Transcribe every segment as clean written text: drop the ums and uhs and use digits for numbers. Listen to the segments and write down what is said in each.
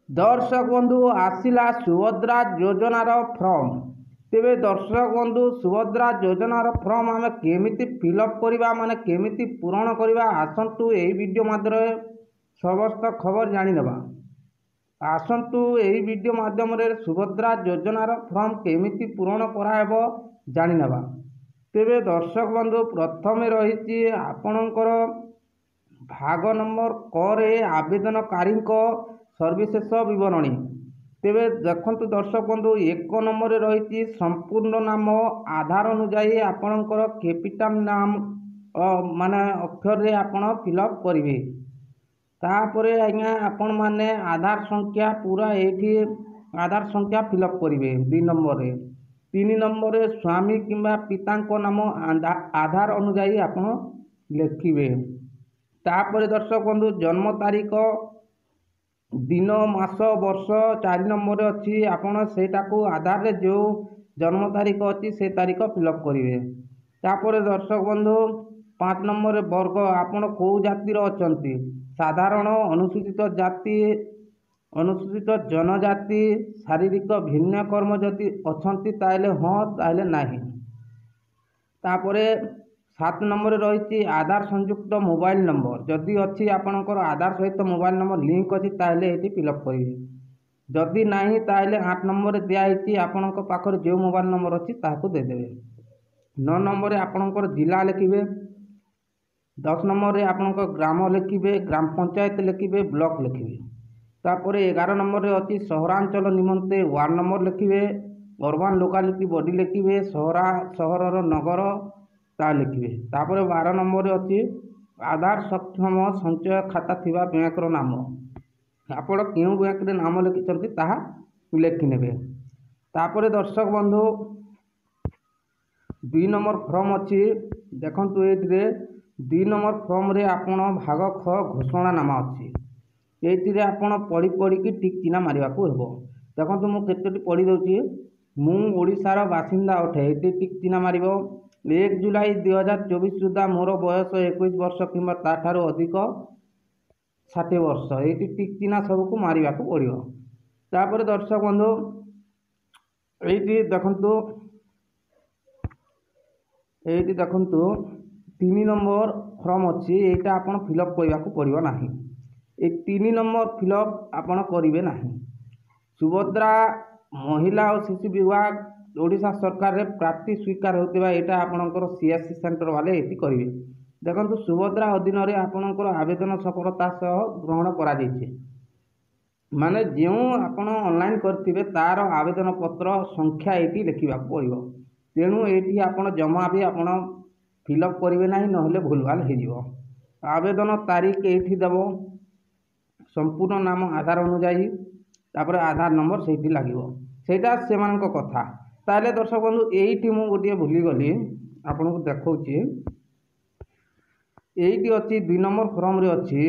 ଦର୍ଶକ ବନ୍ଧୁ, ଆସିଲା ସୁଭଦ୍ରା ଯୋଜନାର ଫର୍ମ। ତେବେ ଦର୍ଶକ ବନ୍ଧୁ, ସୁଭଦ୍ରା ଯୋଜନାର ଫର୍ମ ଆମେ କେମିତି ଫିଲ୍ଅପ୍ କରିବା, ମାନେ କେମିତି ପୂରଣ କରିବା, ଆସନ୍ତୁ ଏହି ଭିଡ଼ିଓ ମାଧ୍ୟମରେ ସମସ୍ତ ଖବର ଜାଣିନେବା। ଆସନ୍ତୁ ଏହି ଭିଡ଼ିଓ ମାଧ୍ୟମରେ ସୁଭଦ୍ରା ଯୋଜନାର ଫର୍ମ କେମିତି ପୂରଣ କରାହେବ ଜାଣିନେବା। ତେବେ ଦର୍ଶକ ବନ୍ଧୁ, ପ୍ରଥମେ ରହିଛି ଆପଣଙ୍କର ଭାଗ ନମ୍ବର କରେ ଆବେଦନକାରୀଙ୍କ ସବିଶେଷ ବିବରଣୀ। ତେବେ ଦେଖନ୍ତୁ ଦର୍ଶକ ବନ୍ଧୁ, 1 ନମ୍ବରରେ ରହିଛି ସମ୍ପୂର୍ଣ୍ଣ ନାମ। ଆଧାର ଅନୁଯାୟୀ ଆପଣଙ୍କର କ୍ୟାପିଟାଲ ନାମ ମାନେ ଅକ୍ଷରରେ ଆପଣ ଫିଲ୍ଅପ୍ କରିବେ। ତାପରେ ଆଜ୍ଞା ଆପଣମାନେ ଆଧାର ସଂଖ୍ୟା ପୁରା ଏଇଠି ଆଧାର ସଂଖ୍ୟା ଫିଲ୍ଅପ୍ କରିବେ 2 ନମ୍ବରରେ। 3 ନମ୍ବରରେ ସ୍ୱାମୀ କିମ୍ବା ପିତାଙ୍କ ନାମ ଆଧାର ଅନୁଯାୟୀ ଆପଣ ଲେଖିବେ। ତାପରେ ଦର୍ଶକ ବନ୍ଧୁ, ଜନ୍ମ ତାରିଖ, ଦିନ, ମାସ, ବର୍ଷ 4 ନମ୍ବରରେ ଅଛି। ଆପଣ ସେଇଟାକୁ ଆଧାରରେ ଯେଉଁ ଜନ୍ମ ତାରିଖ ଅଛି ସେ ତାରିଖ ଫିଲ୍ଅପ୍ କରିବେ। ତାପରେ ଦର୍ଶକ ବନ୍ଧୁ, 5 ନମ୍ବରରେ ବର୍ଗ, ଆପଣ କେଉଁ ଜାତିର ଅଛନ୍ତି, ସାଧାରଣ, ଅନୁସୂଚିତ ଜାତି, ଅନୁସୂଚିତ ଜନଜାତି, ଶାରୀରିକ ଭିନ୍ନକ୍ଷମ ଯଦି ଅଛନ୍ତି ତାହେଲେ ହଁ, ତାହେଲେ ନାହିଁ। ତାପରେ 7 ନମ୍ବରରେ ରହିଛି ଆଧାର ସଂଯୁକ୍ତ ମୋବାଇଲ ନମ୍ବର। ଯଦି ଅଛି ଆପଣଙ୍କର ଆଧାର ସହିତ ମୋବାଇଲ ନମ୍ବର ଲିଙ୍କ ଅଛି, ତାହେଲେ ଏଠି ଫିଲ୍ଅପ୍ କରିବେ। ଯଦି ନାହିଁ, ତାହେଲେ 8 ନମ୍ବରରେ ଦିଆହେଇଛି, ଆପଣଙ୍କ ପାଖରେ ଯେଉଁ ମୋବାଇଲ ନମ୍ବର ଅଛି ତାହାକୁ ଦେଇଦେବେ। 9 ନମ୍ବରରେ ଆପଣଙ୍କର ଜିଲ୍ଲା ଲେଖିବେ। 10 ନମ୍ବରରେ ଆପଣଙ୍କ ଗ୍ରାମ ଲେଖିବେ, ଗ୍ରାମ ପଞ୍ଚାୟତ ଲେଖିବେ, ବ୍ଲକ ଲେଖିବେ। ତାପରେ 11 ନମ୍ବରରେ ଅଛି ସହରାଞ୍ଚଳ ନିମନ୍ତେ ୱାର୍ଡ଼ ନମ୍ବର ଲେଖିବେ, ଅର୍ବାନ୍ ଲୋକାଲିଟି ବଡି ଲେଖିବେ, ସହରର ନଗର ତା ଲେଖିବେ। ତାପରେ 12 ନମ୍ବରରେ ଅଛି ଆଧାର ସକ୍ଷମ ସଞ୍ଚୟ ଖାତା ଥିବା ବ୍ୟାଙ୍କର ନାମ। ଆପଣ କେଉଁ ବ୍ୟାଙ୍କରେ ନାମ ଲେଖିଛନ୍ତି ତାହା ଲେଖିନେବେ। ତାପରେ ଦର୍ଶକ ବନ୍ଧୁ, 2 ନମ୍ବର ଫର୍ମ ଅଛି। ଦେଖନ୍ତୁ, ଏଇଥିରେ 2 ନମ୍ବର ଫର୍ମରେ ଆପଣ ଭାଗ ଖ ଘୋଷଣାନାମା ଅଛି। ଏଇଥିରେ ଆପଣ ପଢ଼ି ପଢ଼ିକି ଟିକ୍ ଚିହ୍ନ ମାରିବାକୁ ହେବ। ଦେଖନ୍ତୁ, ମୁଁ କେତୋଟି ପଢ଼ି ଦେଉଛି। ମୁଁ ଓଡ଼ିଶାର ବାସିନ୍ଦା ଅଟେ, ଏଇଠି ଟିକ୍ ଚିହ୍ନ ମାରିବ। 1 ଜୁଲାଇ 2024 ସୁଦ୍ଧା ମୋର ବୟସ 21 ବର୍ଷ କିମ୍ବା ତା'ଠାରୁ ଅଧିକ 60 ବର୍ଷ। ଏଇଠି ଟିକ୍ ଚିହ୍ନ ସବୁକୁ ମାରିବାକୁ ପଡ଼ିବ। ତାପରେ ଦର୍ଶକ ବନ୍ଧୁ, ଏଇଠି ଦେଖନ୍ତୁ, ଏଇଠି ଦେଖନ୍ତୁ, 3 ନମ୍ବର ଫର୍ମ ଅଛି। ଏଇଟା ଆପଣ ଫିଲ୍ଅପ୍ କରିବାକୁ ପଡ଼ିବ ନାହିଁ। ଏଇ 3 ନମ୍ବର ଫିଲ୍ଅପ୍ ଆପଣ କରିବେ ନାହିଁ। ସୁଭଦ୍ରା ମହିଳା ଓ ଶିଶୁ ବିଭାଗ, ଓଡ଼ିଶା ସରକାରରେ ପ୍ରାପ୍ତି ସ୍ୱୀକାର ହେଉଥିବା ଏଇଟା ଆପଣଙ୍କର ସିଏସ୍ସି ସେଣ୍ଟର ବାଲେ ଏଠି କରିବେ। ଦେଖନ୍ତୁ, ସୁଭଦ୍ରା ଅଧୀନରେ ଆପଣଙ୍କର ଆବେଦନ ସଫଳତା ସହ ଗ୍ରହଣ କରାଯାଇଛି, ମାନେ ଯେଉଁ ଆପଣ ଅନଲାଇନ୍ କରିଥିବେ ତା'ର ଆବେଦନ ପତ୍ର ସଂଖ୍ୟା ଏଇଠି ଲେଖିବାକୁ ପଡ଼ିବ। ତେଣୁ ଏଇଠି ଆପଣ ଜମା ବି ଆପଣ ଫିଲ୍ଅପ୍ କରିବେ ନାହିଁ, ନହେଲେ ଭୁଲଭାଲ ହେଇଯିବ। ଆବେଦନ ତାରିଖ ଏଇଠି ଦେବ, ସମ୍ପୂର୍ଣ୍ଣ ନାମ ଆଧାର ଅନୁଯାୟୀ, ତାପରେ ଆଧାର ନମ୍ବର ସେଇଠି ଲାଗିବ। ସେଇଟା ସେମାନଙ୍କ କଥା। ତାହେଲେ ଦର୍ଶକ ବନ୍ଧୁ, ଏଇଠି ମୁଁ ଗୋଟିଏ ଭୁଲିଗଲି, ଆପଣଙ୍କୁ ଦେଖାଉଛି। ଏଇଠି ଅଛି, 2 ନମ୍ବର ଫର୍ମରେ ଅଛି।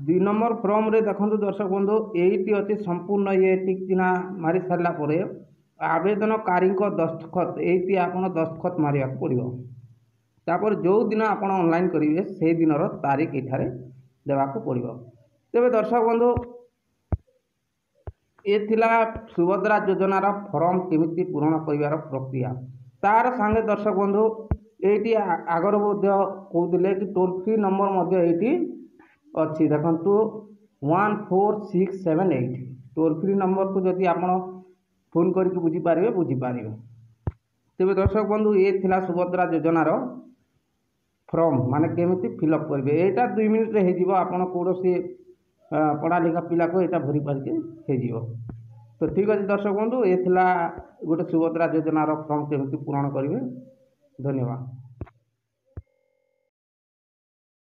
2 ନମ୍ବର ଫର୍ମରେ ଦେଖନ୍ତୁ ଦର୍ଶକ ବନ୍ଧୁ, ଏଇଠି ଅଛି ସମ୍ପୂର୍ଣ୍ଣ। ଇଏ ଟିକ୍ ଚିହ୍ନ ମାରି ସାରିଲା ପରେ ଆବେଦନକାରୀଙ୍କ ଦସ୍ତଖତ, ଏଇଠି ଆପଣ ଦସ୍ତଖତ ମାରିବାକୁ ପଡ଼ିବ। ତାପରେ ଯେଉଁ ଦିନ ଆପଣ ଅନଲାଇନ୍ କରିବେ ସେଇ ଦିନର ତାରିଖ ଏଠାରେ ଦେବାକୁ ପଡ଼ିବ। ତେବେ ଦର୍ଶକ ବନ୍ଧୁ, ଏ ଥିଲା ସୁଭଦ୍ରା ଯୋଜନାର ଫର୍ମ କେମିତି ପୂରଣ କରିବାର ପ୍ରକ୍ରିୟା। ତାର ସାଙ୍ଗେ ଦର୍ଶକ ବନ୍ଧୁ, ଏଇଠି ଆଗରୁ ମଧ୍ୟ କହୁଥିଲେ କି ଟୋଲ୍ ଫ୍ରି ନମ୍ବର ମଧ୍ୟ ଏଇଠି ଅଛି। ଦେଖନ୍ତୁ, 14678 ଟୋଲ୍ ଫ୍ରି ନମ୍ବରକୁ ଯଦି ଆପଣ ଫୋନ୍ କରିକି ବୁଝିପାରିବେ। ତେବେ ଦର୍ଶକ ବନ୍ଧୁ, ଏ ଥିଲା ସୁଭଦ୍ରା ଯୋଜନାର ଫର୍ମ, ମାନେ କେମିତି ଫିଲ୍ଅପ୍ କରିବେ। ଏଇଟା 2 ମିନିଟ୍ରେ ହେଇଯିବ। ଆପଣ କୌଣସି ପଢ଼ା ଲେଖା ପିଲାକୁ ଏଇଟା ଭରି ପାରିକି ହେଇଯିବ। ତ ଠିକ୍ ଅଛି ଦର୍ଶକ ବନ୍ଧୁ, ଏ ଥିଲା ଗୋଟେ ସୁଭଦ୍ରା ଯୋଜନାର ଫର୍ମ କେମିତି ପୂରଣ କରିବେ। ଧନ୍ୟବାଦ।